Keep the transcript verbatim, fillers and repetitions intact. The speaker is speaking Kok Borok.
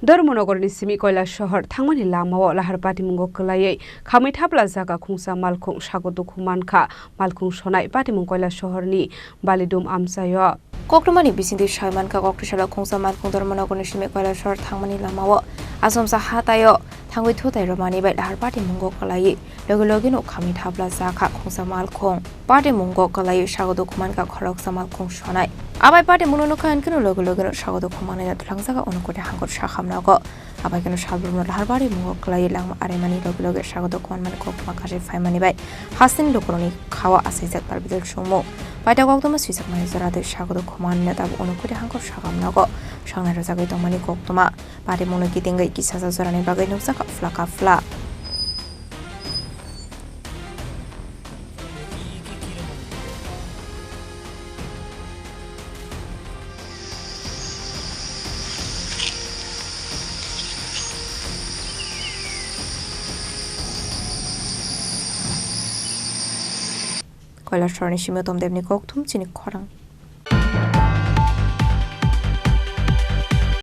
Dharmanagarni simi Koilasohor thangmani lamao lahar patimungo kwlaiwi khamwi thapla jaga khungsa malkhung sago dukhu mankha. Malkhung sonai patimung Koilasohorni Balidum amchaio. Koktwmani bisingtwi sai mankha, koktwsalo khungsa malkhung Dharmanagarni simi Koilasohor thangmani lamao achomsa hataio thangwi thutai rwmani bai lahar patimungo kwlaiwi logi logino khamwi thapla jakha khungsa malkhung. Patimungo kwlaiwi sago dukhu mankha khoroksa malkhung sonai. Abai patimungno nukha hinkhe logi logino sago dukhu manwi twlangjaga Unakoti hangkor sakhamnago. Abai kheno salbrumno lahar patimungo kwlaiwi langma araimani logi logi sago dukhu manmani koktwma kasui phaimani bai hasteni lukurokni khao achaijak Parvital Songmo. Paita koktwma swijakmani jora tei sago dukhu manwino tabuk Unakoti hangkor sakhamnago sangnai rwjagwi tongmani koktwma. Patimungno kitingwi kisasa jorani bagwi nukjakha phla ka phla. Koilasohorni simi Utom Debni kokthum chini khorang.